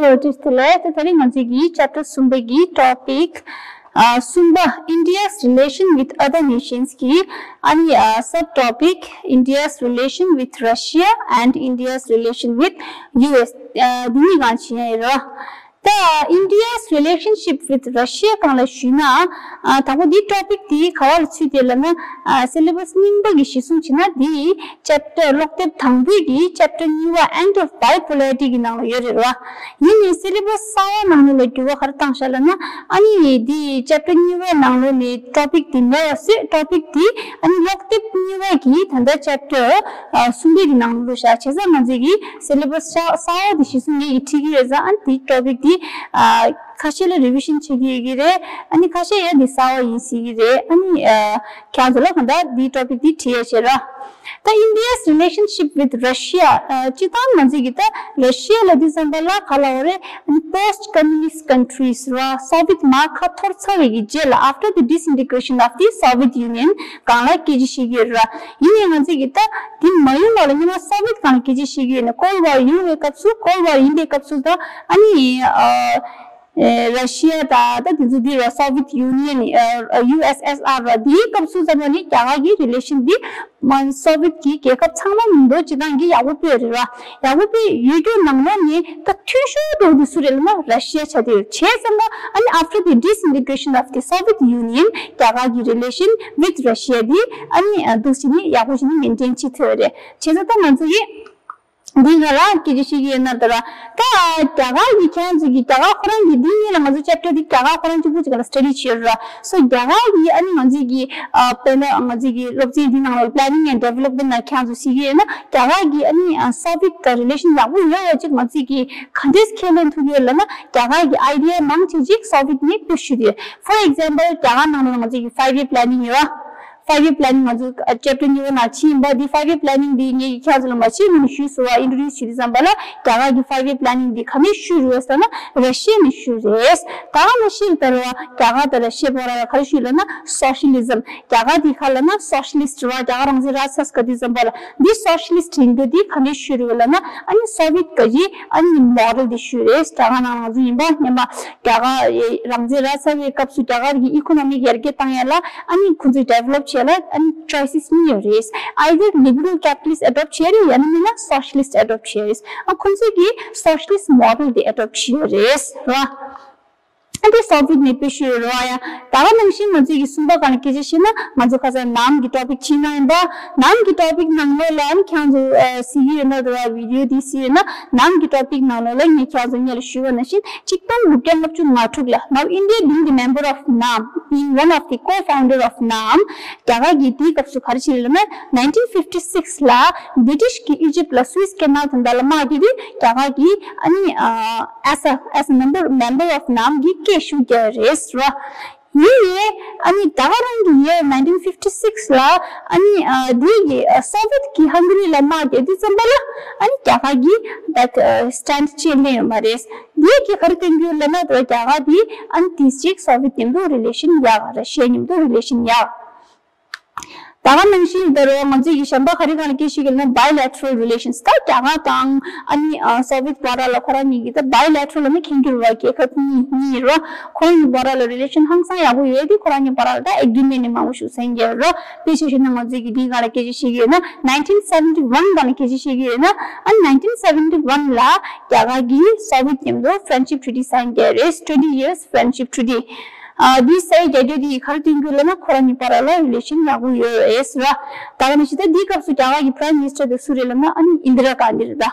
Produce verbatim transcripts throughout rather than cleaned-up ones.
ཨོ་ཏིས་དེ་ལས་དེ་དེ་རིང་ང་ཚོའི་གི་chapter གསུམ་པའི་གི་topic ཨ་གསུམ་པ། India's relation with other nations གི་ཨ་ནི་ཨ་sub topic India's relation with Russia and India's relation with U S ཨ་འདི་གཉིས་གང་ཕྱིན་ཡ་ཡོད་ར། ད་India's relationship with Russia གང་ལ་ཞུས་ན། ཨ་དང་པོ་འདི་topic འདི་ག་བ་ལ་ཚུད་དེ་ལབ་ན། ཨ་syllabus རྙིང་པ་གི་གཞིར་བཟུང་བྱས་ན་འདི་chapter ཀློག་དེབ་དང་པོའི་གི་chapter གཉིས་པ End of Bipolarity གི་ནང་ལ་ཡོད་རེད་བ། ཡིན་ནའི་syllabus གསར་བ་ནང་ལོགས་ལ་འགྱུར་བ་ག་རེ་བཏང་ཤག་ལབ་ན། ཨ་ནི་འདི་chapter གཉིས་པའི་ནང་ལོགས་ནས་topic འདི་མེད་པ་བཟོས། topic འདི་ཨ་ནི་ཀློག་དེབ་གཉིས་པ་གི་ད་ལྟ་chapter ཨ་གསུམ་པའི་གི་ནང་ལོགས་ལ་བཞག་བྱས་ཙང་ང་ཚོའི་གི་syllabus གསར་བ་འདི་གཞིར་བཟུང་ངེད་ཀྱིས་ཁྲིད་ཀྱི་ཡོད་ཙང་། ཨ་ནི་འདི་topic འདི་ཨ་ཁ་ཤས་ལ་revision བྱེད་ཀྱི་ཡོད་ཀྱི་རེད། ཨ་ནི་ཁ་ཤས་ཡང་འདི་གསར་བ་ཡིན་སྲིད་ཀྱི་རེད། ཨ་ནི་ཨ་ཁྱེད་ཚོ་ལ་གང་ལྟར་འདི་topic འདི་ཁྲིད་ཡ་བྱེད་ར། ད་India's relationship with Russia ཨ་སྤྱིར་བཏང་ང་ཚོའི་གི་ད་Russia ལབ་དུས་ཙམ་པ་ལ་ག་ལབ་དགོས་རེད། ཨ་ནི་post communist countries ར། Soviet མར་ཁ་འཐོར་ཚར་བའི་གི་རྗེས་ལ། after the disintegration of the Soviet Union གང་ལ་སྐད་ཆ་བཤད་ཀྱི་ཡོད་ར། ཡིན་ནའི་ང་ཚོའི་གི་ད་དེ་མ་ཡིན་པ་ལ་སྔོན་མ་Soviet གང་ལ་སྐད་ཆ་བཤད་ཀྱི་ཡོད་ནས། Cold War ཡོང་བའི་སྐབས་སུ། Cold War ཡིན་པའི་སྐབས་སུ་ད་ཨ་ནི་ཨ་ཨེ་Russia དང་ད་དེ་ཚོ་འདི་ར་Soviet Union ཨ་ཨ་U S S R ར། དེའི་སྐབས་སུ་ཙམ་པ་ནི་རྒྱ་གར་གི་relation འདི་མ་Soviet གི་རྒྱལ་ཁབ་ཚང་མ་མི་འདུག་སྤྱིར་བཏང་གི་ཡག་པོ་སྤེལ་རེད་བ། ཡག་པོ་སྤེལ་ཡོད་རྒྱུ་ནང་ལོགས་ནས་ད་འཐུས་ཤོར་འགྲོ་དུས་སུ་རེད་ལབ་ན་Russia ཆགས་བསྡད་ཡོད། བྱས་ཙང་ཀ་ཨ་ནི་after the disintegration of the Soviet Union རྒྱ་གར་གི་relation with Russia འདི་ཨ་ནི་ཨ་འདུག་སེ་ནི་ཡག་པོ་ཞིག་ནི་maintain བྱེད་ཐུབ་ཡོད་རེད། བྱས་ཙང་ད་ང་ཚོ་ཡིན། འདི་ག་ལ་སྐད་ཆ་བཤད་ཀྱི་ཡོད་ན་ད་ར། ད་རྒྱ་གར་གྱི་ཁྱེད་ཚོ་གི་རྒྱ་གར་ཁོ་རང་གི་འདི་གཉིས་ལ་ང་ཚོ་chapter འདི་རྒྱ་གར་ཁོ་རང་གཅིག་པུ་ཅིག་ལ་study བྱེད་ར། so རྒྱ་གར་གི་ཨ་ནི་ང་ཚོ་གི་ཨ་དཔེར་ན་ང་ཚོ་གི་སློབ་ཚན་འདི་ནང་ལ་planning and development ལ་ཁྱེད་ཚོ་གཟིགས་ཀྱི་ཡོད་ན། རྒྱ་གར་གི་ཨ་ནི་ཨ་Soviet དང་relation ཡག་པོ་ཡོད་ཡོད་ཅིག་ང་ཚོ་གི་ག་འདྲས་ཁས་ལེན་ཐུབ་ཡོད་ལབ་ན། རྒྱ་གར་གི་idea མང་ཆེ་ཅིག་Soviet ནས་push བྱས་ཏེ། for example རྒྱ་གར་ནང་ལ་ང་ཚོ་གི་five year planning ཡོད། five year planning ང་ཚོ་chapter གཉིས་པ་ནང་ཕྱིན་ཡིན་པ། འདི་five year planning འདི་ངས་ཁྱེད་ཚོ་ལ་མ་ཕྱིན་མིན་ཞུས་སོང་བ། introduce བྱེད་དུས་ཙམ་པ་ལ་རྒྱ་གར་གྱི་five year planning འདི་ག་ནས་ཤུ་རུ་ཟེར་ན་Russia ནས་ཤུ་རེད། ད་ག་ནང་བཞིན་ལྟར་བ་རྒྱ་གར་དང་Russia བར་ལ་ག་རེ་ཤུ་ལབ་ན་socialism། རྒྱ་གར་འདི་ག་ལབ་ན་socialist རེད་བ། རྒྱ་གར་རང་བཙན་རག་ཚར་དུས་ཙམ་པ་ལ་འདི་socialist ཡིན་རྒྱུ་འདི་ག་ནས་ཤུ་རུ་ལབ་ན་ཨ་ནི་Soviet ག་ཡི་ཨ་ནི་model འདི་ཤུ་རེད། རྒྱ་གར་ནང་ང་ཚོ་ཡིན་པ་སྙམ་པ། རྒྱ་གར་རང་བཙན་རག་ཚར་བའི་སྐབས་སུ་རྒྱ་གར་གྱི་economic ཡར་རྒྱས་བཏང་ཡ་ལ་ཨ་ནི་ཁོང་ཚོས་develop བྱས་ལ་ཨ་ནི་choices གཉིས་ཡོད་རེད། Either liberal capitalist adopt བྱས་རེད། ཡང་ན་མིན་ན་socialist adopt བྱས་རེད། ཨ་ཁོང་ཚོས་ཀྱི་socialist model དེ་adopt བྱས་ཡོད་རེད། ར། ཨ་དེ་Soviet ནས་push བྱས་ཡོད་རེད་བ། ཡ་ད་ག་ནང་བཞིན་ང་ཚོས་ཀྱི་གསུམ་པ་གང་ལ་སྐད་ཆ་བཤད་ན། ང་ཚོ་ཁ་སང་ནམ་གྱི་topic ཕྱིན་ན་ཡིན་པ། ནམ་གྱི་topic ནང་ལོགས་ལ་ཨ་ནི་ཁྱེད་ཚོ་ཨ་གཟིགས་ཀྱི་ཡོད་ན་དེ་བ་video དེ་གཟིགས་ཡོད་ན། ནམ་གྱི་topic ནང་ལོགས་ལ་ངས་ཁྱེད་ཚོ་སྔོན་ལ་ཞུས་པ་ནང་བཞིན་གཅིག་སྟོང་དགུ་བརྒྱ་ལྔ་བཅུ་ང་དྲུག་ལ། Now India being the member of NAM, being one of the co-founder of NAM རྒྱ་གར་གྱི་དེའི་སྐབས་སུ་ག་རེ་བྱས་ལབ་ན། nineteen fifty-six ལ་British གི་Egypt ལ་Suez Canal དེ་འདྲ་ལ་དམག་རྒྱག་དུས་རྒྱ་གར་གྱི་ཨ་ནི་ཨ་as a as a member member of NAM གི་སྐད་ཤུགས་རྒྱག་རེད་ཟེར་བ། ཡིན་ཡིན། ཨ་ནི་ད་ག་རང་གི་year nineteen fifty-six ལ་ཨ་ནི་ཨ་དེ་གི་ཨ་Soviet གི་Hungary ལ་དམག་རྒྱག་དུས་ཙམ་པ་ལ་ཨ་ནི་རྒྱ་གར་གྱི་that stand ཅིག་ལེན་ཡོད་མ་རེད། དེ་གི་ག་རེ་སྟོན་རྒྱུ་ལབ་ན། དེ་རྒྱ་གར་དེ་ཨ་ནི་དེ་ཅིག་Soviet མཉམ་དུ་relation ཡག་Russia མཉམ་དུ་relation ཡག་ད་ག་ནང་བཞིན་ལྟར་ང་ཚོས་ཀྱི་གཞན་པ་ག་རེ་གང་ལ་སྐད་ཆ་བཤད་ཀྱི་ན། bilateral relations ད་རྒྱ་གར་དང་ཨ་ནི་ཨ་Soviet བར་ལ་ཁོ་རང་གཉིས་ཀྱི་ད་bilateral ལ་ནི་མཁྱེན་གྱི་རེད་བ། རྒྱལ་ཁབ་གཉིས་གཉིས་རེད་བ། ཁོ་རང་གཉིས་བར་ལ་relation ཧང་སང་ཡག་པོ་ཡོད་དེ། ཁོ་རང་གཉིས་བར་ལ་ད་agreement ནི་མང་པོ་ཞིག་sign བྱས་རེད། དཔེ་ཆ་བཞག་ན་ང་ཚོས་ཀྱི་འདིའི་སྒང་ལ་སྐད་ཆ་བཤད་ཀྱི་ཡོད་ན། nineteen seventy one སྒང་ལ་སྐད་ཆ་བཤད་ཀྱི་ཡོད་ན། ཨ་nineteen seventy one ལ་རྒྱ་གར་གྱིས་Soviet མཉམ་དུ་friendship treaty sign བྱས་རེད། twenty years friendship treaty ཨ་འདི་sign རྒྱག་རྒྱུ་འདི་ག་རེ་སྟོན་རྒྱུ་ལབ་ན། ཁོ་རང་གཉིས་བར་ལ་relation ཡག་པོ་ཡོད་རེད་ཟེར་བ། ད་ག་ནང་བཞིན་ད་འདིའི་སྐབས་སུ་རྒྱ་གར་གྱི་Prime Minister དེ་སུ་རེད་ལབ་ན། ཨ་ནི་Indira Gandhi རེད་ད།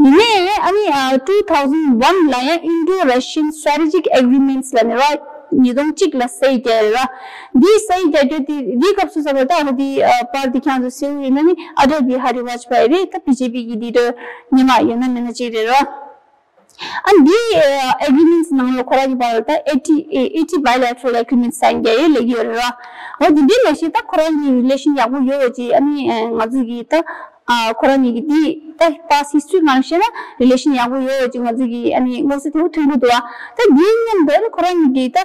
ཡིན་ནའི་ཨ་ནི་ཨ་two thousand one ལ་ཡང་Indo-Russian Strategic Agreements ལབ་ནས་ར་ཉིས་སྟོང་གཅིག་ལ་sign རྒྱག་རེད་ར། འདི་sign རྒྱག་རྒྱུ་དེ་འདིའི་སྐབས་སུ་ཟེར་བ་ད་ཨ་འདི་ཨ་པར་འདི་ཁྱེད་ཚོ་གཟིགས་ཡོད་ན་ནི་Atal Bihari Vajpayee རེད། ད་B J P གི་leader སྔོན་མ་ཡོད་ན་མེད་ན་གཅིག་རེད་ར། ཨ་འདི་ཨ་agreements ནང་ལ་ཁོ་རང་གཉིས་བར་ལ་ད་eighty eighty bilateral agreements sign རྒྱག་ཡོད་ལབ་ཀྱི་ཡོད་རེད་ར། འོ་འདི་འདྲའི་ལས་ཤིག་ད་ཁོ་རང་གཉིས་relation ཡག་པོ་ཡོད་པ་ཅིག་ཨ་ནི་ཨ་ང་ཚོ་གི་ད་ཨ་ཁོ་རང་གཉིས་ཀྱི་འདི་ད་past history ནང་བཤད་ན་relation ཡག་པོ་ཡོད་པ་ཅིག་ང་ཚོ་གི་ཨ་ནི་མངོན་གསལ་དོད་པོ་ཐོན་གྱི་འདུག་བ། ད་འདིའི་མཉམ་དུ་ཨ་ནི་ཁོ་རང་གཉིས་ཀྱི་ད་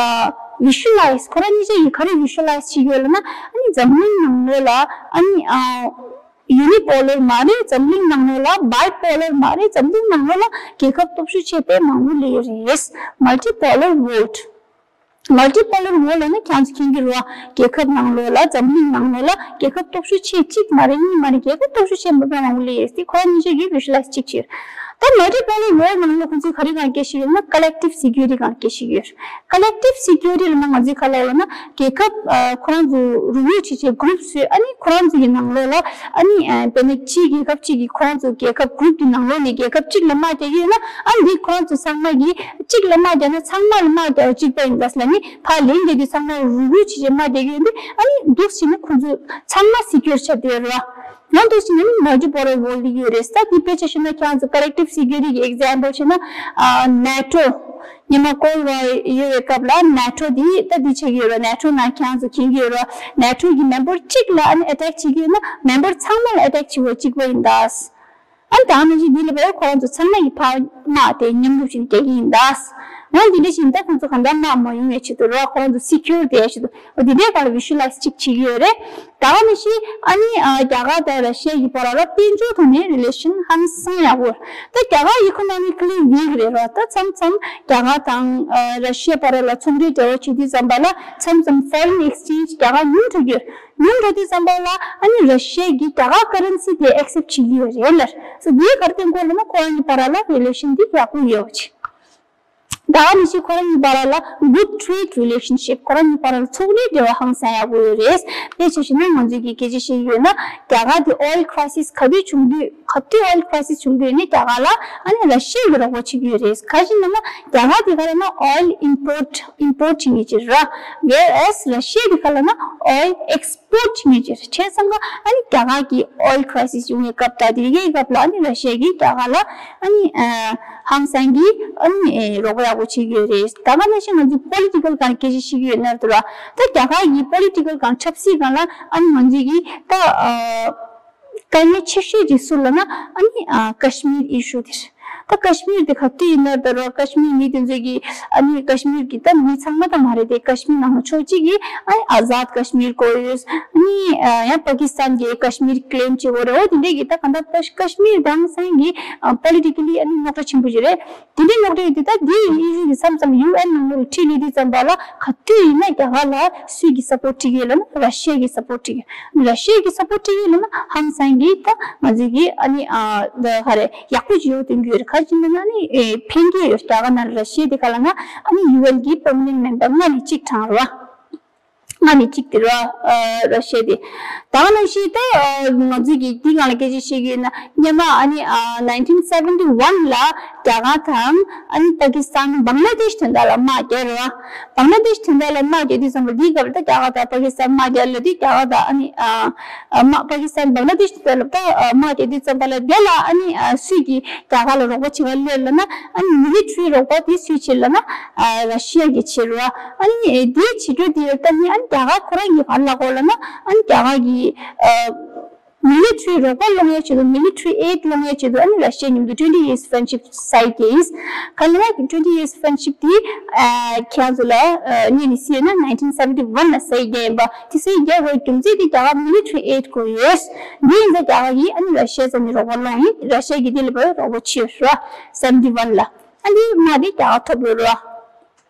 ཨ་visualize ཁོ་རང་གཉིས་ཆ་གིས་ག་རེ་visualize བྱེད་ཀྱི་ཡོད་ལབ་ན། ཨ་ནི་འཛམ་གླིང་ནང་ལོགས་ལ་ཨ་ནི་ཨ། ཡུ་ནི་པོ་ལར་མ་རེད། འཛམ་གླིང་ནང་ལོགས་ལ། བའི་པོ་ལར་མ་རེད། འཛམ་གླིང་ནང་ལོགས་ལ་རྒྱལ་ཁབ་སྟོབས་ཤུགས་ཆེ་དཔེ་མང་པོ་སླེབས་ཡོད་རེད། མལ་ཊི་པོ་ལར་ཝོརལཌ། མལ་ཊི་པོ་ལར་ཝོརལཌ་ལབ་ན་ཁྱེད་ཚོ་མཁྱེན་གྱི་རེད་བ། རྒྱལ་ཁབ་ནང་ལོགས་ལ། འཛམ་གླིང་ནང་ལོགས་ལ་རྒྱལ་ཁབ་སྟོབས་ཤུགས་ཆེ་གཅིག་མ་རེད། གཉིས་མ་རེད། རྒྱལ་ཁབ་སྟོབས་ཤུགས་ཆེ་མ་དཔེ་མང་པོ་སླེབས་ཡོད་དེ་ཁོ་རང་གཉིས་ཆ་གི་བི་ཞུ་ལའིཛ་གཅིག་བྱས། ད་མལ་ཊི་པོ་ལར་ཝོརལཌ་ནང་ལ་ཁོང་ཚོས་ག་རེ་སྒང་སྐད་བཤད་ཡོད་ན། ཀོ་ལེག་ཊིབ་སི་ཀིའུ་རི་སྒང་སྐད་བཤད་ཡོད། ཀོ་ལེག་ཊིབ་སི་ཀིའུ་རི་ལབ་ན་ང་ཚོས་ག་ལབ་ལབ་ན། རྒྱལ་ཁབ་ཨ་ཁོ་རང་ཚོ་རུག་རུག་བྱས་བྱས་གུ་རུབ་བཟོས། ཨ་ནི་ཁོ་རང་ཚོ་གི་ནང་ལོགས་ལ་ཨ་ནི་ཨ་དཔེར་ན་གཅིག་རྒྱལ་ཁབ་གཅིག་གིས་ཁོ་རང་ཚོ་རྒྱལ་ཁབ་གུ་རུབ་ཀྱི་ནང་ལོགས་ནས་རྒྱལ་ཁབ་གཅིག་ལ་དམག་རྒྱག་གི་ཡོད་ན། ཨ་ནི་འདི་ཁོ་རང་ཚོ་ཚང་མ་གིས་གཅིག་ལ་དམག་རྒྱག་ན་ཚང་མ་ལ་དམག་རྒྱག་པ་གཅིག་པ་ཡིན་ད་ཟེར་ལབ་ནས། ཕར་ལན་རྒྱག་དུས་ཚང་མ་རུག་རུག་བྱས་བྱས་དམག་རྒྱག་གི་ཡོད་འདི། ཨ་ནི་འདུག་བྱས་ན་ཁོང་ཚོ་ཚང་མ་སི་ཀིའུར་ཆགས་བསྡད་ཡོད་རེད་བ། ཡང་འདུག་བྱས་ན་ནི་མལ་ཊི་པོ་ལར་ཝོརལཌ་ཡོད་རེད། ད་འདི་དཔེ་ཆ་བཞག་ན་ཁྱེད་རང་ཚོ་ཀོ་ལེག་ཊིབ་སི་ཀིའུ་རི་གི་ཨེག་ཛམ་པལ་བྱས་ན། ཨ་ནེ་ཊོ། སྔོན་མ་ཀོལཌ་ཝར་ཡོད་པའི་སྐབས་ལ་ནེ་ཊོ་འདི་ད་འདི་བྱེད་ཀྱི་ཡོད་རེད། ནེ་ཊོ་ནང་ཁྱེད་རང་ཚོ་མཁྱེན་གྱི་ཡོད་རེད། ནེ་ཊོ་གི་མེམ་བར་གཅིག་ལ་ཨ་ནི་ཨེ་ཊེག་བྱེད་ཀྱི་ཡོད་ན་མེམ་བར་ཚང་མ་ལ་ཨེ་ཊེག་བྱེད་པ་གཅིག་པ་ཡིན་ད། ཨ་ནི་ད་ནང་བཞིན་འདི་ལ་བས་ཁོ་རང་ཚོ་ཚང་མ་གི་ཕར་དམག་དེ་མཉམ་རུབ་བྱས་ནས་རྒྱག་གི་ཡིན་ད། འོ་འདི་འདྲ་བྱས་ནས་ད་ཁོང་ཚོ་གང་ལྟར་དམག་མ་ཡོང་བའི་ཆེད་དུ་རེད་བ། ཁོ་རང་ཚོ་སི་ཀིའུར་བསྡད་ཡའི་ཆེད་དུ། འོ་འདི་འདྲའི་སྒང་ལ་བི་ཞུ་ལའིཛ་གཅིག་བྱེད་ཀྱི་ཡོད་རེད། ད་ག་ནང་བཞིན་ཨ་ནི་ཨ་རྒྱ་གར་དང་ར་ཤི་ཡ་གི་བར་ལ་དཔལ་འབྱོར་ཐོག་ནས་རི་ལེ་ཤན་ཧང་སང་ཡག་པོ་རེད། ད་རྒྱ་གར་ཨི་ཀོ་ནོ་མི་ཀ་ལི་ཝིག་རེད་ར། ད་མཚམས་མཚམས་རྒྱ་གར་དང་ཨ་ར་ཤི་ཡ་བར་ལ་ཚོང་འབྲེལ་འབྲེལ་བ་བྱེད་དུས་ཙམ་པ་ལ་མཚམས་མཚམས་ཕོ་རིན་ཨེག་སི་ཅེན་ཇི་རྒྱ་གར་ཉུང་དྲགས་ཀྱི་ཡོད། ཉུང་དྲགས་དུས་ཙམ་པ་ལ་ཨ་ནི་ར་ཤི་ཡ་གིས་རྒྱ་གར་ཀ་རན་སི་དེ་ཨེག་སེབ་བྱེད་ཀྱི་ཡོད་རེད་ལབ། སོ་འདིའི་ག་རེ་སྟོན་གོ་ལབ་ན་ཁོ་རང་གཉིས་བར་ལ་རི་ལེ་ཤན་འདི་ཡག་པོ་ཡོད་པ་ཅིག་ད་ག་ནང་བཞིན་ཁོ་རང་གཉིས་བར་ལ་good trade relationship། ཁོ་རང་གཉིས་བར་ལ་ཚོང་འབྲེལ་འབྲེལ་བ་ཧང་སང་ཡག་པོ་ཡོད་རེད། དཔེ་ཆ་བཞག་ན་ང་ཚོས་ཀྱིས་སྐད་ཆ་བཤད་ཀྱི་ཡོད་ན་རྒྱ་གར་དེ་ཨོ་ཡིལ་ཁི་རའི་སིས་ག་དུས་བྱུང་དུས། ག་དུས་ཨོ་ཡིལ་ཁི་རའི་སིས་བྱུང་དུས་ནི་རྒྱ་གར་ལ་ཨ་ནི་ར་ཤི་ཡ་གིས་རོགས་པ་བྱེད་ཀྱི་ཡོད་རེད། ག་རེ་ཡིན་ལབ་ན་རྒྱ་གར་དེ་ག་ལབ་ན་ཨོ་ཡིལ་ཨིམ་པོརཊ་ཨིམ་པོརཊ་བྱེད་མཁན་ཅིག་རེད། Whereas ར་ཤི་ཡ་དེ་ག་ལབ་ན་ཨོ་ཡིལ་ཨེགས་པོརཊ་བྱེད་མཁན་ཅིག་རེད། བྱས་ཙང་ཀ་ཨ་ནི་རྒྱ་གར་གྱི་ཨོ་ཡིལ་ཁི་རའི་སིས་བྱུང་བའི་སྐབས་དང་དེ་གའི་སྐབས་ལ་ཨ་ནི་ར་ཤི་ཡ་གིས་རྒྱ་གར་ལ་ཨ་ནི་ཨ་ཧང་སང་གིས་ཨ་ནི་ཨེ་རོགས་པ་ཡག་པོ་བྱེད་ཀྱི་ཡོད་རེད། ད་ག་ནང་བཞིན་ང་ཚོ་པོ་ལི་ཊི་ཀལ་སྒང་སྐད་ཆ་བཤད་ཀྱི་ཡོད་ན་རེད་ར། ད་རྒྱ་གར་གྱི་པོ་ལི་ཊི་ཀལ་སྒང་ཆབ་སྲིད་སྒང་ལ་ཨ་ནི་ང་ཚོས་ཀྱིས་ད་ཨ་དཀའ་ངལ་ཆེ་ཤོས་ཅིག་སུ་ལབ་ན་ཨ་ནི་ཨ་ཀ་ཤི་མིར་ཨི་ཤུ་དེ་རེད། ད་ཀ་ཤི་མིར་དེ་ག་དུས་ཡིན་ན་ད་རུང་ཀ་ཤི་མིར་མི་དེ་ཚོས་ཀྱིས་ཨ་ནི་ཀ་ཤི་མིར་གྱི་ད་མི་ཚང་མ་ད་མ་རེད་དེ། ཀ་ཤི་མིར་ནང་ལ་ཕྱོགས་གཅིག་གིས་ཨ་ནི་ཨ་ཟཱད་ཀ་ཤི་མིར་དགོས་ཡོད། ཨ་ནི་ཨ་ཡང་པ་ཀི་སི་ཐན་གྱིས་ཀ་ཤི་མིར་ཀི་ལེམ་བྱེད་དགོས་རེད། འོ་དེ་འདྲས་ཀྱི་ད་ག་ད་ཀ་ཤི་མིར་དེ་ཧང་སང་གི་ཨ་པོ་ལི་ཊི་ཀ་ལི་ཨ་ནི་རྙོག་དྲ་ཆེན་པོ་ཞིག་རེད། དེ་འདྲའི་རྙོག་དྲ་ཡོད་དུས་ད་འདི་ཡི་ཨི་ཤུ་འདི་མཚམས་མཚམས་ཡུ་ཨེན་ནང་ལོགས་ལ་ཁྲིད་སླེབས་དུས་ཙམ་པ་ལ་ག་དུས་ཡིན་ན་རྒྱ་གར་ལ་སུས་ཀྱིས་སབ་པོརཊ་བྱེད་ཀྱི་ཡོད་ལབ་ན་ར་ཤི་ཡ་གིས་སབ་པོརཊ་བྱེད་ཀྱི་ཡོད། ར་ཤི་ཡ་གིས་སབ་པོརཊ་བྱེད་ཀྱི་ཡོད་ལབ་ན་ཧང་སང་གི་ད་ང་ཚོས་ཀྱིས་ཨ་ནི་ཨ་ད་ག་རེ་ཡག་པོ་ཅིག་ཡོད་སྟོན་གྱི་ཡོད་རེད། ག་རེ་ཡིན་ན་ཨ་ནི་ཨེ་ཕན་གྱི་ཡོད། རྒྱ་གར་ནང་ལ་ར་ཤི་ཡ་དེ་ག་ལབ་ན་ཨ་ནི་ཡུ་ཨེན་གྱི་པར་མ་ནེན་ཊི་མེམ་བར་ལྔ་ནས་གཅིག་གྲངས་རེད་བ། ལྔ་ནས་གཅིག་དེ་རེད་བ། ཨ་ར་ཤི་ཡ་དེ། ད་ག་ནང་བཞིན་ད་ཨ་ང་ཚོས་ཀྱིས་འདི་སྒང་ལ་སྐད་ཆ་བཤད་ཀྱི་ཡོད་ན་སྔོན་མ་ཨ་ནི་ཨ་ནའིན་ཊིན་སེ་ཝེན་ཊི་ཝན་ལ་རྒྱ་གར་དང་ཨ་ནི་པ་ཀི་སི་ཐན་བང་ལ་དེཤ་དོན་དག་ལ་དམག་རྒྱག་རེད་བ། བང་ལ་དེཤ་དོན་དག་ལ་དམག་རྒྱག་དུས་ཙམ་པ་འདིའི་སྐབས་ལ་ད་རྒྱ་གར་དང་པ་ཀི་སི་ཐན་དམག་རྒྱག་ལབ་དུས་རྒྱ་གར་དང་ཨ་ནི་ཨ་ཨ་དམག་པ་ཀི་སི་ཐན་བང་ལ་དེཤ་དོན་དག་ལ་ད་ཨ་དམག་རྒྱག་དུས་ཙམ་པ་ལ་དེ་ལ་ཨ་ནི་ཨ་སུས་ཀྱིས་རྒྱ་གར་ལ་རོགས་པ་བྱེད་ག་སླེབས་ལབ་ན་ཨ་ནི་མི་ལི་ཊ་རི་རོགས་པ་དེ་སུས་བྱེད་ལབ་ན་ཨ་ར་ཤི་ཡ་གིས་བྱེད་རེད་བ། ཨ་ནི་དེའི་བྱེད་སྒྲོས་དེ་ལ་ལྟ་ནི་ཨ་ནི་རྒྱ་གར་ཁོ་རང་གིས་ག་རེ་ལབ་དགོས་ལབ་ན་ཨ་ནི་རྒྱ་གར་གྱི་ཨ་མི་ལི་ཊ་རི་རོགས་པ་སློང་ཡའི་ཆེད་དུ། མི་ལི་ཊ་རི་ཨེཌ་སློང་ཡའི་ཆེད་དུ་ཨ་ནི་ར་ཤི་ཡའི་མཉམ་དུ་ཊུ་ཝེན་ཊི་ཡིར་སི་ཕྲེན་ཤིབ་སའིན་བྱས། ག་ལ་ན་ཊུ་ཝེན་ཊི་ཡིར་སི་ཕྲེན་ཤིབ་དེ་ཨ་ཁྱེད་ཚོ་ལ་ཨ་རྙེད་ནས་གཟིགས་ཡོད་ན་ནའིན་ཊིན་སེ་ཝེན་ཊི་ཝན་ལ་སའིན་བརྒྱབ་ཡིན་པ། དེ་སའིན་བརྒྱབ་པའི་རྒྱུ་མཚན་དེ་རྒྱ་གར་མི་ལི་ཊ་རི་ཨེཌ་དགོས་ཡོད། འདི་ཡིན་ཙང་རྒྱ་གར་གྱིས་ཨ་ནི་ར་ཤི་ཡ་ཚོ་ནས་རོགས་པ་སློང་ཡིན། ར་ཤི་ཡ་གིས་དེ་ལ་བར་རོགས་པ་བྱས་ཡོད་ར། སེ་ཝེན་ཊི་ཝན་ལ། ཨ་ནི་དམག་དེ་རྒྱ་གར་ཐོབ་ཡོད་ར།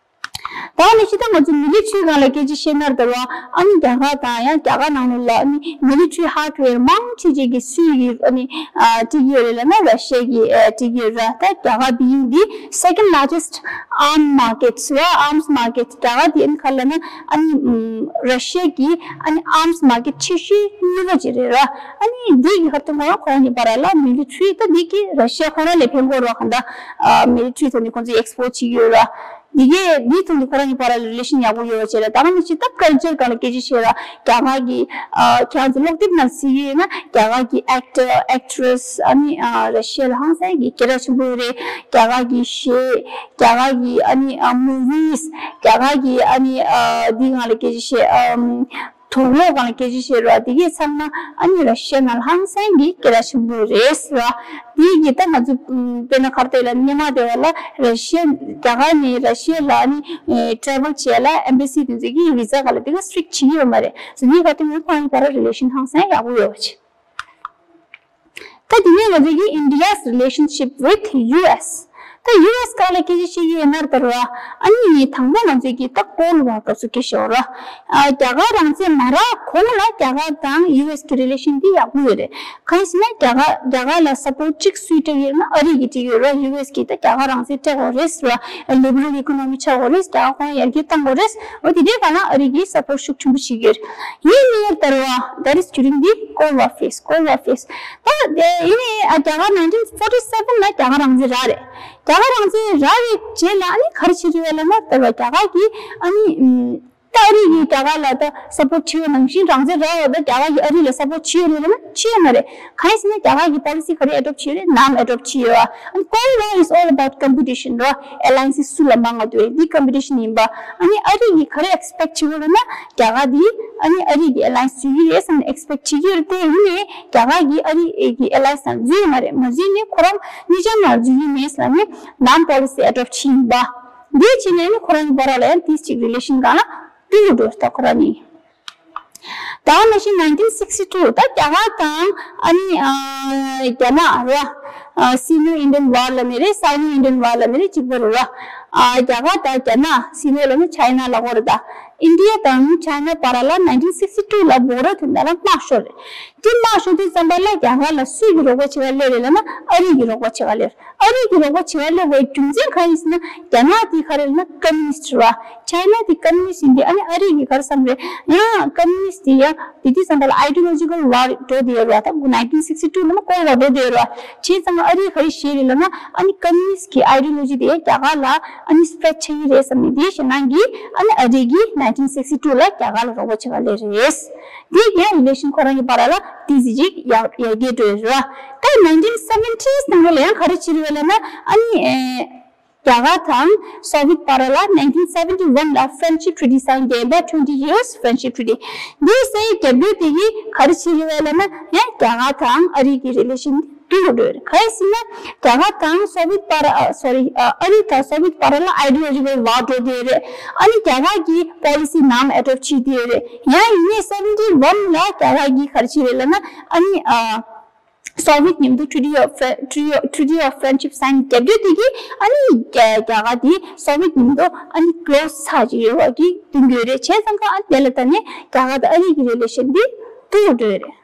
ད་ནི་ཕྱི་ད་ང་ཚོ་མི་ལི་ཊ་རི་སྒང་ལ་སྐད་ཆ་བཤད་ན་རེད་བ། ཨ་ནི་རྒྱ་གར་དང་ཡང་རྒྱ་གར་ནང་ལོགས་ལ་ཨ་ནི་མི་ལི་ཊ་རི་ཧར་ཌི་ཝེར་མང་ཆེ་ཆེ་གི་སུས་ཀྱིས་ཨ་ནི་ཨ་སྤྲད་ཀྱི་ཡོད་རེད་ལབ་ན་ར་ཤི་ཡ་གིས་ཨ་སྤྲད་ཀྱི་ཡོད་ར། ད་རྒྱ་གར་བི་ཡིན་འདི་second largest arm market རེད་བ། arms market རྒྱ་གར་འདི་ཨ་ནི་ག་རེ་ལབ་ན་ཨ་ནི་ཨམ་ར་ཤི་ཡ་གི་ཨ་ནི་arms market ཆེ་ཤོས་གཉིས་པ་ཅིག་རེད་ར། ཨ་ནི་འདི་གི་ཧར་ཏུ་ཁོ་རང་ཁོ་རང་གཉིས་བར་ལ་མི་ལི་ཊ་རི་ད་འདི་གི་ར་ཤི་ཡ་ཁོ་རང་ལ་ཕན་གྱི་ཡོད་ར། གང་ལྟར་ཨ་མི་ལི་ཊ་རི་ཐོག་ནས་ཁོང་ཚོས་ཨེག་སི་པོརཊ་བྱེད་ཀྱི་ཡོད་ར། འདི་གའི་འདིའི་ཐོག་ནས་ཁོ་རང་གཉིས་བར་ལ་རི་ལེ་ཤན་ཡག་པོ་ཡོད་པ་བྱས་ལ། ད་ག་ནང་བཞིན་ད་ཀལ་ཅར་སྒང་ལ་སྐད་ཆ་བཤད་ལ་རྒྱ་གར་གྱི་ཨ་ཁྱེད་རང་ཚོ་ཀློག་དེབ་ནང་གཟིགས་ཡོད་ན་རྒྱ་གར་གྱི་ཨེག་ཊར་ཨེག་ཊི་རེ་སི་ཨ་ནི་ཨ་ར་ཤི་ཡ་ལ་ཧང་སང་གི་སྐད་གྲགས་ཆེན་པོ་ཡོད་རེད། རྒྱ་གར་གྱི་གཞས། རྒྱ་གར་གྱི་ཨ་ནི་ཨ་མུ་ཝིས། རྒྱ་གར་གྱི་ཨ་ནི་ཨ་འདི་སྒང་ལ་སྐད་ཆ་བཤད་ཨམ། དུག་ལོག་སྒང་ལ་སྐད་ཆ་བཤད་ར། དེ་གས་ཚང་མ་ཨ་ནི་ར་ཤི་ཡ་ནང་ལ་ཧང་སང་གི་སྐད་གྲགས་ཆེན་པོ་རེད་ཟེར་བ། དེ་གི་ད་ང་ཚོ་དཔེར་ན་ག་རེ་ལབ་ན་སྔོན་མ་དེ་བ་ལ་ར་ཤི་ཡ་རྒྱ་གར་ནས་ར་ཤི་ཡ་ལ་ཨ་ནི་ཊེ་རེ་ཝལ་བྱས་ལ་ཨེམ་བྷ་སི་དེ་ཚོ་གི་བི་ཛ་སྒང་ལ་དེ་ག་སི་ཊིག་བྱེད་ཀྱི་ཡོད་མ་རེད། སོ་དེ་ག་དེ་ང་ཚོ་ཁོང་གཉིས་བར་ར་རི་ལེ་ཤན་ཧང་སང་ཡག་པོ་ཡོད་པ་བྱས། ད་དེ་ནས་ང་ཚོ་གི་India's relationship with U S། ད་U S་སྒང་ལ་སྐད་ཆ་བཤད་ཀྱི་ཡོད་ན་ལྟར་བ། ཨ་ནི་དང་པོ་ང་ཚོ་གི་ད་Cold War་སྐབས་སུ་སྐད་ཆ་བཤད་ར། ཨ་རྒྱ་གར་རང་བཙན་མ་རག་གོང་ལ་རྒྱ་གར་དང་U S་གི་relation་འདི་ཡག་པོ་ཡོད་རེད། གང་ཡིན་ཟེར་ན་རྒྱ་གར་རྒྱ་གར་ལ་support་གཅིག་སུས་སྤྲད་ཡོད་ན་ཨ་རི་གིས་སྤྲད་ཡོད་ར། U S་གིས་ད་རྒྱ་གར་རང་བཙན་སྤྲད་དགོས་རེད་ར། liberal economy་ཆགས་དགོས་རེད། རྒྱ་གར་ཁོང་ཡར་རྒྱས་གཏང་དགོས་རེད། འོ་དེ་འདྲའི་སྒང་ལ་ཨ་རི་གིས་support་ཤུགས་ཆེན་པོ་བྱེད་ཀྱི་ཡོད་རེད། ཡིན་ནའི་ལྟར་བ་that is during the Cold War phase, Cold War phase། ད་དེ་ཡིན་ནའི་ཨ་རྒྱ་གར་nineteen forty seven་ལ་རྒྱ་གར་རང་བཙན་རག་རེད། རྒྱ་གར་རང་བཙན་རག་པའི་རྗེས་ལ་ཨ་ནི་ག་རེ་བྱེད་ཀྱི་ཡོད་ལབ་ན་ལྟར་བ་རྒྱ་གར་གིས་ཨ་ནི་ཨམ། ད་ཨ་རི་གིས་རྒྱ་གར་ལ་ད་support་བྱེད་ཡོད་ནང་བཞིན་རང་བཙན་རག་ཡོད་ད་རྒྱ་གར་གིས་ཨ་རི་ལ་support་བྱེད་ཡོད་རེད་ལབ་ན་བྱེད་ཡོད་མ་རེད། གང་ཡིན་ཟེར་ན་རྒྱ་གར་གྱི་policy་ག་རེ་adopt་བྱས་རེད། ནམ་adopt་བྱས་ཡོད། And Cold War is all about competition་རོ། alliance་སུ་ལ་མང་ང་འདུག་རེད། འདི་competition་ཡིན་པ། ཨ་ནི་ཨ་རི་གིས་ག་རེ་expect་བྱེད་ཀྱི་ཡོད་ལབ་ན་རྒྱ་གར་འདི་ཨ་ནི་ཨ་རི་གི་alliance་བཟོ་གི་རེད་བསམ་ནས་expect་བྱེད་ཀྱི་ཡོད་རེད། དེ་ཡིན་ནའི་རྒྱ་གར་གྱིས་ཨ་རི་གི་alliance་ནང་འཛུལ་ཡོད་མ་རེད། མ་འཛུལ་ནས་ཁོ་རང་གཉིས་ཆ་ནང་འཛུལ་གྱི་མེད་ཟེར་ནས་ནམ་policy་adopt་བྱས་ཡིན་པ། འདི་བྱས་ནས་ནི་ཁོ་རང་གི་བར་ལ་ཡང་དེ་གཅིག་relation་སྒང་ལ་བསྟུན་འགྲོ་ད་ཁོ་རང་གཉིས། ད་ནང་བཞིན་nineteen sixty two་ད་རྒྱ་གར་དང་ཨ་ནི་ཨ་རྒྱ་ནག་ར། ཨ་Sino Indian War་ལབ་ནི་རེད། Sino Indian War་ལབ་ནི་རེད། གཅིག་པ་རེད་ར། ཨ་རྒྱ་གར་དང་རྒྱ་ནག་Sino་ལབ་ནི་China་ལབ་དགོས་རེད་ད། India་དང་China་བར་ལ་nineteen sixty two་ལ་བོད་ར་དེ་འདྲ་ལ་དམག་ཤོར་རེད། དེ་དམག་ཤོར་དུས་ཙམ་པ་ལ་རྒྱ་གར་ལ་སུས་ཀྱིས་རོགས་པ་བྱེད་ག་སླེབས་རེད་ལབ་ན་ཨ་རི་གིས་རོགས་པ་བྱེད་ག་སླེབས། ཨ་རི་གིས་རོགས་པ་བྱེད་ག་སླེབས་པའི་རྒྱུ་མཚན་གང་ཡིན་ཟེར་ན་རྒྱ་ནག་དེ་ག་རེ་ལབ་ན་communist་རེད་བ། China་དེ་communist་ཡིན་དུས་ཨ་ནི་ཨ་རི་གིས་ག་རེ་བསམ་རེད། ཡང་communist་དེ་ཡང་དེ་དུས་ཙམ་པ་ལ་ideological war་འགྲོ་བསྡད་ཡོད་རེད་བ། ད་nineteen sixty two་ལབ་ན་Cold War་འགྲོ་བསྡད་ཡོད་རེད་བ། བྱས་ཙང་ཨ་རིས་ག་རེ་བཤད་རེད་ལབ་ན་ཨ་ནི་communist་གི་ideology་དེ་རྒྱ་གར་ལ་ཨ་ནི་spread་བྱེད་ཀྱི་རེད་བསམ་ནས་དེ་བཞིན་ནང་གི་ཨ་ནི་ཨ་རི་གིས་nineteen sixty two་ལ་རྒྱ་གར་ལ་རོགས་པ་བྱེད་ག་སླེབས་རེད། དེ་ཡང་relation་ཁོ་རང་གི་བར་ལ་ཏོག་ཙམ་ཅིག་ཡར་ཡར་རྒྱས་འགྲོ་ཡོད་རེད་བ། ད་nineteen seventies་ནང་ལ་ཡང་ག་རེ་བྱེད་རེད་ལབ་ན་ཨ་ནི་ཨེ། རྒྱ་གར་དང་Soviet་བར་ལ་nineteen seventy one་ལ་friendship treaty་sign་བྱས་པ། twenty years friendship treaty། འདི་སའི་རྒྱབ་སྐྱོར་དེ་གིས་ག་རེ་བྱེད་ཀྱི་ཡོད་ལབ་ན་ཡང་རྒྱ་གར་དང་ཨ་རི་གི་relation་འདི་བསྟུན་དགོས་འགྲོ་རེད། ག་རེ་ཟེར་ན་རྒྱ་གར་དང་Soviet་བར་ཨ་sorry་ཨ་ཨ་རི་དང་Soviet་བར་ལ་ideological war་འགྲོ་བསྡད་ཡོད་རེད། ཨ་ནི་རྒྱ་གར་གྱི་policy་ནམ་adopt་བྱེད་བསྡད་ཡོད་རེད། ཡང་ཡིན་ནའི་seventy one་ལ་རྒྱ་གར་གྱིས་ག་རེ་བྱེད་རེད་ལབ་ན་ཨ་ནི་ཨ། Soviet་མཉམ་དུ་Treaty of Fri- Treaty of- Treaty of Friendship sign་རྒྱབ་རྒྱུ་དེ་གིས་ཨ་ནི་རྒྱ་རྒྱ་གར་དེ་Soviet་མཉམ་དུ་ཨ་ནི་close་ཚར་གྱི་ཡོད་པ་གི་སྟོན་གྱི་ཡོད་རེད། བྱས་ཙང་ཀ་ཨ་ནི་དེ་ལ་ད་ནི་རྒྱ་གར་དང་ཨ་རི་གི་relation་དེ་སྡུག་འགྲོ་ཡོད་རེད།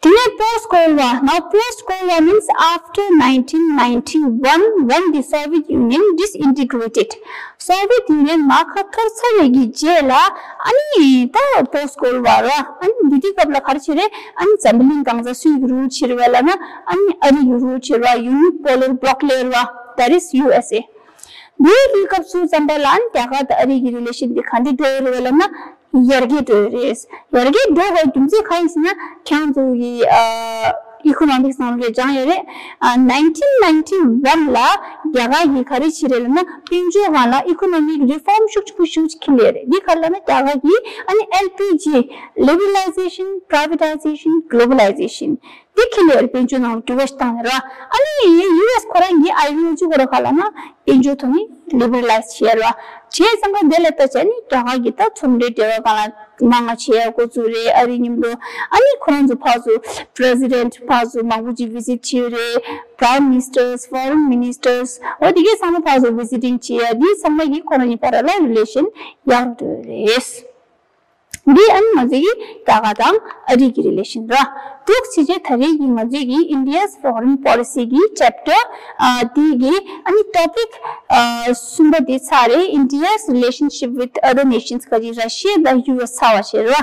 དེ་ནས་post Cold War། Now post Cold War means after nineteen ninety one when the Soviet Union disintegrated. Soviet Union་མར་ཁ་ཐོར་ཚར་བའི་གི་རྗེས་ལ་ཨ་ནི་ད་post Cold War་ར་ཨ་ནི་འདི་དུས་སྐབས་ལ་ག་རེ་བྱེད་རེད། ཨ་ནི་འཛམ་བུ་གླིང་གང་ས་སུས་rule་བྱེད་རེད་བས་ལབ་ན་ཨ་ནི་ཨ་རི་གིས་rule་བྱེད་རེད་བ། Unipolar bloc་ལབ་རེད་བ། That is U S A། འདིའི་གི་སྐབས་སུ་ཙམ་པ་ལ་ཨ་ནི་རྒྱ་གར་དང་ཨ་རི་གི་relation་འདི་ག་འདྲ་འགྲོ་ཡོད་རེད་བས་ལབ་ན་ཡར་རྒྱས་འགྲོ་ཡོད་རེད། ཡར་རྒྱས་འགྲོ་བའི་རྒྱུ་མཚན་གང་ཡིན་ཟེར་ན་ཁྱེད་ཚོ་གི་ཨ། Economics་ནང་ལ་སྦྱངས་ཡོད་རེད། ཨ་nineteen ninety one་ལ་རྒྱ་གར་གྱིས་ག་རེ་བྱས་རེད་ལབ་ན་དཔལ་འབྱོར་སྒང་ལ་economic reform་ཤུགས་ཆེན་པོ་ཤུགས་ཆེ་འཁྱེར་ལེ་རེད། འདི་ག་རེ་ལབ་ན་རྒྱ་གར་གྱིས་ཨ་ནི་L P G། liberalization, privatization, globalization་འདི་འཁྱེར་ལེ་རེད། དཔལ་འབྱོར་ནང་ལ་འགྱུར་བ་ཞིག་བཏང་ཡོད་རེད། ཨ་ནི་U S་ཁོ་རང་གི་ideology་ཁོ་རང་ག་རེ་ལབ་ན་དཔལ་འབྱོར་ཐོག་ནས་liberalize་བྱས་རེད། བྱས་ཙང་ཀ་འདི་ལ་ལྟ་བྱས་ནས་རྒྱ་གར་གྱིས་ད་ཚོང་འབྲེལ་འབྲེལ་བ་སྒང་ལ་མང་ང་བྱེད་ཡ་འགོ་བཙུགས་རེད། ཨ་རི་མཉམ་དུ་ཨ་ནི་ཁོ་རང་ཚོ་ཕར་ཚུར་president་ཕར་ཚུར་མང་པོ་ཅིག་visit་བྱས་རེད། Prime ministers, foreign ministers་འོ་དེ་གའི་ཚང་མ་ཕར་ཚུར་visiting་བྱེད་ཡ་འདི་ཚང་མ་གིས་ཁོ་རང་གཉིས་བར་ལ་relation་ཡག་རུ་འགྲོ་རེད། འདི་ཨ་ནི་ང་ཚོའི་གི་རྒྱ་གར་དང་ཨ་རི་གི་relation་ར། འདུག་སེ་བྱས་ད་རེས་ཀྱི་ང་ཚོའི་གི་India's foreign policy་གི་chapter་ཨ་དེ་གི་ཨ་ནི་topic་ཨ་གསུམ་པ་དེ་ཚར་རེད། India's relationship with other nations་ག་ཅིག་ར་ཤི་ཡ་དང་ཡུ་ཨེས་ཚར་བ་བྱས་རེད་བ།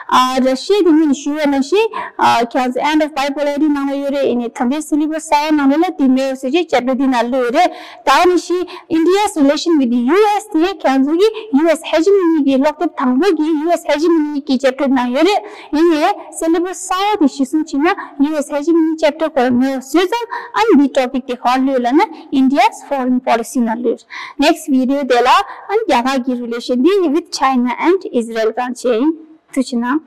ཨ་ར་ཤི་ཡ་དེ་ངས་ཞུ་བ་ནང་བཞིན་ཨ་ཁྱེད་ཚོ་End of Bipolarity་ནང་ལ་ཡོད་རེད། ཡིན་ནའི་ད་ལྟའི་syllabus་གསར་བ་ནང་ལ་ལ་དེ་མེད་ཟེར་བྱས་chapter་དེ་ནང་ལ་ཡོད་རེད། ད་ནི་ཤི་India's relation with the U S་དེ་ཁྱེད་ཚོ་གི་U S hegemony་གི་ཀློག་དེབ་དང་པོ་གི་U S hegemony་གི་chapter་ནང་ཡོད་རེད། ཡིན་ནའི་syllabus་གསར་བ་དེ་གཞིར་བཟུང་བྱས་ན་U S hegemony chapter་ཁོ་རང་མེད་པ་བཟོས་ཙང་ཨ་ནི་འདི་topic་དེ་ག་པར་ལུས་ལབ་ན་India's foreign policy་ནང་ལུས། Next video་དེ་ལ་ཨ་ནི་རྒྱ་གར་གྱི་relation་འདི་with China and Israel་སྒང་བྱས་ཡིན། ཐུགས་རྗེ་གནང་།